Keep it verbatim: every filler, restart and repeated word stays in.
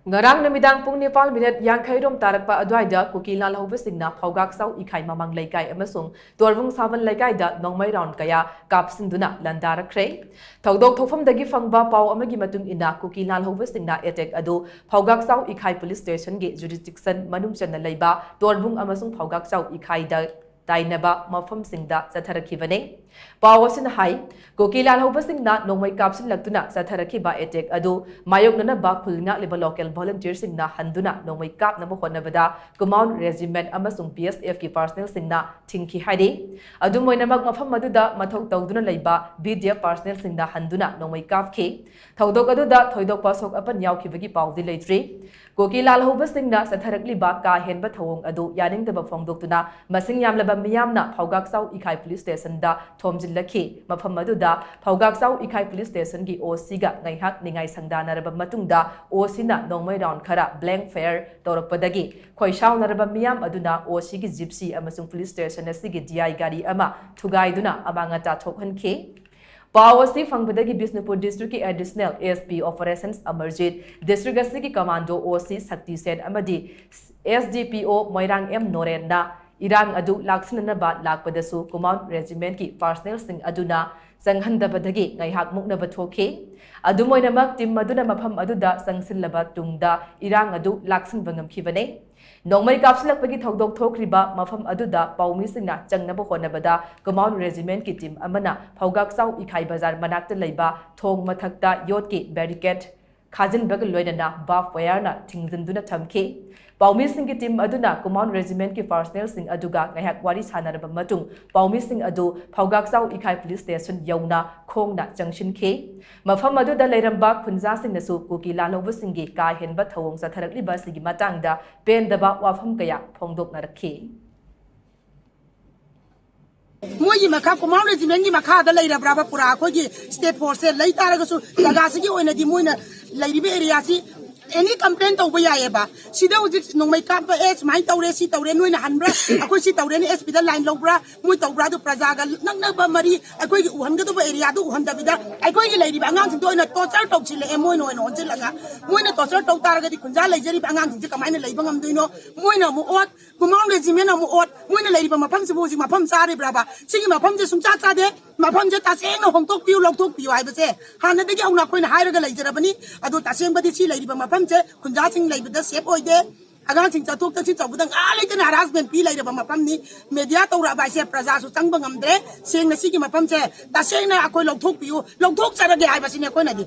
ꯉꯔꯥꯡ ꯅꯨꯃꯤꯗꯥꯡ ꯄꯨꯡ ꯅꯤꯄꯥꯜ ꯃꯤꯅꯠ ꯌꯥꯡꯈꯩ ꯔꯣꯝ ꯇꯥꯔꯛꯄ ꯑꯗꯨꯋꯥꯏꯗ ꯀꯨꯀꯤ ꯂꯥꯜꯍꯧꯕꯁꯤꯡꯅ ꯐꯧꯒꯥꯛꯆꯥꯎ ꯏꯈꯥꯏ ꯃꯃꯥꯡ ꯂꯩꯀꯥꯏ ꯑꯃꯁꯨꯡ ꯇꯣꯔꯕꯨꯡ ꯁꯥꯕꯜ ꯂꯩꯀꯥꯏꯗ ꯅꯣꯡꯃꯩ ꯔꯥꯎꯟ ꯀꯌꯥ ꯀꯥꯞꯁꯤꯟꯗꯨꯅ ꯂꯥꯟꯗꯥꯔꯛꯈ꯭ꯔꯦ꯫ ꯊꯧꯗꯣꯛ ꯊꯣꯛꯐꯝꯗꯒꯤ ꯐꯪꯕ ꯄꯥꯎ ꯑꯃꯒꯤ ꯃꯇꯨꯡ ꯏꯟꯅ ꯀꯨꯀꯤ ꯂꯥꯜꯍꯧꯕꯁꯤꯡꯅ ꯑꯦꯇꯦꯛ ꯑꯗꯨ ꯐꯧꯒꯥꯛꯆꯥꯎ ꯏꯈꯥꯏ ꯄꯨꯂꯤꯁ ꯁ꯭ꯇꯦꯁꯟꯒꯤ ꯖꯨꯔꯤꯁꯗꯤꯛꯁꯟ ꯃꯅꯨꯡ ꯆꯟꯅ ꯂꯩꯕ ꯇꯣꯔꯕꯨꯡ ꯑꯃꯁꯨꯡ ꯐꯧꯒꯥꯛꯆꯥꯎ ꯏꯈꯥꯏꯗ ꯇꯥꯏꯅꯕ ꯃꯐꯝꯁꯤꯡꯗ ꯆꯠꯊꯔꯛꯈꯤꯕꯅꯤ꯫ ꯄꯥꯎ ꯑꯁꯤꯅ ꯍꯥꯏ, ꯀꯨꯀꯤ ꯂꯥꯜꯍꯧꯕꯁꯤꯡꯅ ꯅꯣꯡꯃꯩ ꯀꯥꯞꯁꯤꯜꯂꯛꯇꯨꯅ ꯆꯠꯊꯔꯛꯈꯤꯕ ꯑꯦꯇꯦꯛ ꯑꯗꯨ ꯃꯥꯌꯣꯛꯅꯅꯕ ꯈꯨꯜ ꯉꯥꯛꯂꯤꯕ ꯂꯣꯀꯦꯜ ꯚꯣꯂꯨꯟꯇꯤꯌꯔꯁꯤꯡꯅ ꯍꯟꯗꯨꯅ ꯅꯣꯡꯃꯩ ꯀꯥꯞꯅꯕ ꯍꯣꯠꯅꯕꯗ ꯀꯨꯃꯥꯎꯟ ꯔꯦꯖꯤꯃꯦꯟꯠ ꯑꯃꯁꯨꯡ ꯕꯤ ꯑꯦꯁ ꯑꯦꯐꯀꯤ ꯄꯥꯔꯁꯅꯦꯜꯁꯤꯡꯅ ꯊꯤꯡꯈꯤ ꯍꯥꯏꯔꯤ꯫ ꯑꯗꯨꯝ ꯑꯣꯏꯅꯃꯛ, ꯃꯐꯝ ꯑꯗꯨꯗ ꯃꯊꯧ ꯇꯧꯗꯨꯅ ꯂꯩꯕ ꯕꯤ ꯗꯤ ꯑꯦꯐ ꯄꯥꯔꯁꯅꯦꯜꯁꯤꯡꯅ ꯍꯟꯗꯨꯅ ꯅꯣꯡꯃꯩ ꯀꯥꯞꯈꯤ꯫ ꯊꯧꯗꯣꯛ ꯑꯗꯨꯗ ꯊꯣꯏꯗꯣꯛꯄ ꯑꯁꯣꯛ ꯑꯄꯟ ꯌꯥꯎꯈꯤꯕꯒꯤ ꯄꯥꯎꯗꯤ ꯂꯩꯇ꯭ꯔꯤ꯫ ꯀꯨꯀꯤ ꯂꯥꯜꯍꯧꯕꯁꯤꯡꯅ ꯆꯠꯊꯔꯛꯂꯤꯕ ꯀꯥ ꯍꯦꯟꯕ ꯊꯧꯑꯣꯡ ꯑꯗꯨ ꯌꯥꯅꯤꯡꯗꯕ ꯐꯣꯡꯗꯣꯛꯇꯨꯅ ꯃꯁꯤꯡ ꯌꯥꯝꯂꯕ ꯃꯤꯌꯥꯝꯅ ꯐꯧꯒꯥꯛꯆꯥꯎ ꯏꯈꯥꯏ ꯄꯨꯂꯤꯁ ꯁ꯭ꯇꯦꯁꯟꯗ ꯊꯣꯝꯖꯤꯜꯂꯛꯈꯤ꯫ ꯃꯐꯝ ꯑꯗꯨꯗ ꯐꯧꯒꯥꯛꯆꯥꯎ ꯏꯈꯥꯏ ꯄꯨꯂꯤꯁ ꯁ꯭ꯇꯦꯁꯟꯒꯤ ꯑꯣ ꯁꯤꯒ ꯉꯥꯏꯍꯥꯛ ꯅꯤꯡꯉꯥꯏ ꯁꯪꯗꯥꯅꯔꯕ ꯃꯇꯨꯡꯗ ꯑꯣ ꯁꯤꯅ ꯅꯣꯡꯃꯩ ꯔꯥꯎꯟ ꯈꯔ ꯕ꯭ꯂꯦꯡ ꯐꯥꯌꯔ ꯇꯧꯔꯛꯄꯗꯒꯤ ꯈꯣꯏꯁꯥꯎꯅꯔꯕ ꯃꯤꯌꯥꯝ ꯑꯗꯨꯅ ꯑꯣ ꯁꯤꯒꯤ ꯖꯤꯞꯁꯤ ꯑꯃꯁꯨꯡ ꯄꯨꯂꯤꯁ ꯁ꯭ꯇꯦꯁꯟ ꯑꯁꯤꯒꯤ ꯗꯤ ꯑꯥꯏ ꯒꯥꯔꯤ ꯑꯃ ꯊꯨꯒꯥꯏꯗꯨꯅ ꯑꯃꯥꯡ ꯑꯇꯥ ꯊꯣꯛꯍꯟꯈꯤ꯫ ꯄꯥꯎ ꯑꯁꯤ ꯐꯪꯕꯗꯒꯤ ꯕꯤꯁꯅꯨꯄꯨꯔ ꯗꯤꯁꯇ꯭ꯔꯤꯛꯀꯤ additional S P ꯑꯣꯄꯔꯦꯁꯟꯁ Amarjeet, district ꯑꯁꯤꯒꯤ ꯀꯃꯥꯟꯗꯣ ꯑꯣ ꯁꯤ ꯁꯛꯇꯤ ꯁꯦꯟ ꯑꯃꯗꯤ ꯑꯦꯁ ꯗꯤ ꯄꯤ ꯑꯣ ꯃꯣꯏꯔꯥꯡ ꯑꯦꯝ ꯅꯣꯔꯦꯟꯅ ꯏꯔꯥꯡ ꯑꯗꯨ ꯂꯥꯛꯁꯤꯟꯅꯅꯕ ꯂꯥꯛꯄꯗꯁꯨ ꯀꯨꯃꯥꯎꯟ ꯔꯦꯖꯤꯃꯦꯟꯠꯀꯤ ꯄꯥꯔꯁꯅꯦꯜꯁꯤꯡ ꯑꯗꯨꯅ ꯆꯪꯍꯟꯗꯕꯗꯒꯤ ꯉꯥꯏꯍꯥꯛ ꯃꯨꯛꯅꯕ ꯊꯣꯛꯈꯤ꯫ ꯑꯗꯨꯝ ꯑꯣꯏꯅꯃꯛ, ꯇꯤꯝ ꯑꯗꯨꯅ ꯃꯐꯝ ꯑꯗꯨꯗ ꯆꯪꯁꯤꯜꯂꯕ ꯇꯨꯡꯗ ꯏꯔꯥꯡ ꯑꯗꯨ ꯂꯥꯛꯁꯤꯟꯕ ꯉꯝꯈꯤꯕꯅꯤ꯫ ꯅꯣꯡꯃꯩ ꯀꯥꯞꯁꯤꯜꯂꯛꯄꯒꯤ ꯊꯧꯗꯣꯛ ꯊꯣꯛꯈ꯭ꯔꯤꯕ ꯃꯐꯝ ꯑꯗꯨꯗ ꯄꯥꯎꯃꯤꯁꯤꯡꯅ ꯆꯪꯅꯕ ꯍꯣꯠꯅꯕꯗ ꯀꯨꯃꯥꯎꯟ ꯔꯦꯖꯤꯃꯦꯟꯠꯀꯤ ꯇꯤꯝ ꯑꯃꯅ ꯐꯧꯒꯥꯛꯆꯥꯎ ꯏꯈꯥꯏ ꯕꯖꯥꯔ ꯃꯅꯥꯛꯇ ꯂꯩꯕ ꯊꯣꯡ ꯃꯊꯛꯇ ꯌꯣꯠꯀꯤ ꯕꯦꯔꯤꯀꯦꯗ ꯈꯥꯖꯤꯟꯕꯒ ꯂꯣꯏꯅꯅ ꯕꯥꯔꯕ ꯋꯥꯌꯔꯅ ꯊꯤꯡꯖꯤꯟꯗꯨꯅ ꯊꯝꯈꯤ꯫ ꯄꯥꯎꯃꯤꯁꯤꯡꯒꯤ ꯇꯤꯝ ꯑꯗꯨꯅ ꯀꯨꯃꯥꯎꯟ ꯔꯦꯖꯤꯃꯦꯟꯠꯀꯤ ꯄꯥꯔꯁꯅꯦꯜꯁꯤꯡ ꯑꯗꯨꯒ ꯉꯥꯏꯍꯥꯛ ꯋꯥꯔꯤ ꯁꯥꯟꯅꯔꯕ ꯃꯇꯨꯡ ꯄꯥꯎꯃꯤꯁꯤꯡ ꯑꯗꯨ ꯐꯧꯒꯥꯛꯆꯥꯎ ꯏꯈꯥꯏ ꯄꯨꯂꯤꯁ ꯁ꯭ꯇꯦꯁꯟ ꯌꯧꯅ ꯈꯣꯡꯅ ꯆꯪꯁꯤꯟꯈꯤ꯫ ꯃꯐꯝ ꯑꯗꯨꯗ ꯂꯩꯔꯝꯕ ꯈꯨꯟꯖꯥꯁꯤꯡꯅꯁꯨ ꯀꯨꯀꯤ ꯂꯥꯜꯍꯧꯕꯁꯤꯡꯒꯤ ꯀꯥ ꯍꯦꯟꯕ ꯊꯧꯑꯣꯡ ꯆꯠꯊꯔꯛꯂꯤꯕ ꯑꯁꯤꯒꯤ ꯃꯇꯥꯡꯗ ꯄꯦꯟꯗꯕ ꯋꯥꯐꯝ ꯀꯌꯥ ꯐꯣꯡꯗꯣꯛꯅꯔꯛꯈꯤ꯫ ꯃꯣꯏꯒꯤ ꯃꯈꯥ ꯀꯨꯃꯥꯎꯟ ꯔꯦꯖꯤꯃꯦꯟꯒꯤ ꯃꯈꯥꯗ ꯂꯩꯔꯕ꯭ꯔꯥꯕ? ꯄꯨꯔꯥ ꯑꯩꯈꯣꯏꯒꯤ ꯁ꯭ꯇꯦꯠ ꯐꯣꯔꯁꯁꯦ ꯂꯩ ꯇꯥꯔꯒꯁꯨ ꯖꯒꯥꯁꯤꯒꯤ ꯑꯣꯏꯅꯗꯤ ꯃꯣꯏꯅ ꯂꯩꯔꯤꯕ ꯑꯦꯔꯤꯌꯥꯁꯤ ꯑꯦꯅꯤ ꯀꯝꯄ꯭ꯂꯦꯟ ꯇꯧꯕ ꯌꯥꯏꯌꯦꯕ꯫ ꯁꯤꯗ ꯍꯧꯖꯤꯛ ꯅꯣꯡꯃꯩ ꯀꯥꯞꯄ, ꯑꯦ, ꯁꯨꯃꯥꯏꯅ ꯇꯧꯔꯦ, ꯁꯤ ꯇꯧꯔꯦ, ꯅꯣꯏꯅ ꯍꯟꯕ꯭ꯔꯥ, ꯑꯩꯈꯣꯏ ꯁꯤ ꯇꯧꯔꯦꯅ ꯑꯦꯁ ꯄꯤꯗ ꯂꯥꯏꯟ ꯂꯧꯕ꯭ꯔꯥ, ꯃꯣꯏ ꯇꯧꯕ꯭ꯔꯥ, ꯑꯗꯨ ꯄ꯭ꯔꯖꯥꯒ ꯅꯛꯅꯕ ꯃꯔꯤ, ꯑꯩꯈꯣꯏꯒꯤ ꯎꯍꯟꯒꯗꯕ ꯑꯦꯔꯤꯌꯥꯗꯨ ꯎꯍꯟꯗꯕꯤꯗ ꯑꯩꯈꯣꯏꯒꯤ ꯂꯩꯔꯤꯕ ꯑꯉꯥꯡꯁꯤꯡꯗ ꯑꯣꯏꯅ ꯇꯣꯔꯆꯔ ꯇꯧꯁꯤꯜꯂꯛꯑꯦ, ꯃꯣꯏꯅ ꯑꯣꯏꯅ ꯑꯣꯟꯁꯤꯜꯂꯒ꯫ ꯃꯣꯏꯅ ꯇꯣꯔꯆꯔ ꯇꯧ ꯇꯥꯔꯒꯗꯤ ꯈꯨꯟꯖꯥ ꯂꯩꯖꯔꯤꯕ ꯑꯉꯥꯡꯁꯤꯡꯁꯦ ꯀꯃꯥꯏꯅ ꯂꯩꯕ ꯉꯝꯗꯣꯏꯅꯣ? ꯃꯣꯏꯅ ꯑꯃꯨꯛ ꯑꯣꯠ, ꯀꯨꯃꯥꯎꯟ ꯔꯦꯖꯤꯃꯦꯟ ꯑꯃꯨꯛ ꯑꯣꯠ, ꯃꯣꯏꯅ ꯂꯩꯔꯤꯕ ꯃꯐꯝꯁꯤꯕꯨ ꯍꯧꯖꯤꯛ ꯃꯐꯝ ꯆꯥꯔꯤꯕ꯭ꯔꯕ? ꯁꯤꯒꯤ ꯃꯐꯝꯁꯦ ꯁꯨꯡꯆꯥ ꯆꯥꯗꯦ꯫ ꯃꯐꯝꯁꯦ ꯇꯁꯦꯡꯅ ꯍꯣꯡꯗꯣꯛꯄꯤꯌꯨ, ꯂꯧꯊꯣꯛꯄꯤꯌꯨ ꯍꯥꯏꯕꯁꯦ ꯍꯥꯟꯅꯗꯒꯤ ꯍꯧꯅ ꯑꯩꯈꯣꯏꯅ ꯍꯥꯏꯔꯒ ꯂꯩꯖꯔꯕꯅꯤ꯫ ꯑꯗꯣ ꯇꯁꯦꯡꯕꯗꯤ ꯁꯤ ꯂꯩꯔꯤꯕ ꯃꯐꯝꯁꯦ ꯈꯨꯟꯖꯥꯁꯤꯡ ꯂꯩꯕꯗ ꯁꯦꯐ ꯑꯣꯏꯗꯦ꯫ ꯑꯉꯥꯡꯁꯤꯡ ꯆꯠꯊꯣꯛ ꯆꯠꯁꯤꯟ ꯇꯧꯕꯗ ꯉꯥ ꯂꯩꯇꯅ ꯍꯔꯥꯁꯃꯦꯟ ꯄꯤ ꯂꯩꯔꯕ ꯃꯐꯝꯅꯤ꯫ ꯃꯦꯗꯤꯌꯥ ꯇꯧꯔꯛꯑꯕ ꯍꯥꯏꯁꯦ ꯄ꯭ꯔꯖꯥꯁꯨ ꯆꯪꯕ ꯉꯝꯗ꯭ꯔꯦ꯫ ꯁꯦꯡꯅ ꯁꯤꯒꯤ ꯃꯐꯝꯁꯦ ꯇꯁꯦꯡꯅ ꯑꯩꯈꯣꯏ ꯂꯧꯊꯣꯛꯄꯤꯌꯨ, ꯂꯧꯊꯣꯛꯆꯔꯒꯦ ꯍꯥꯏꯕꯁꯤꯅꯤ ꯑꯩꯈꯣꯏꯅꯗꯤ꯫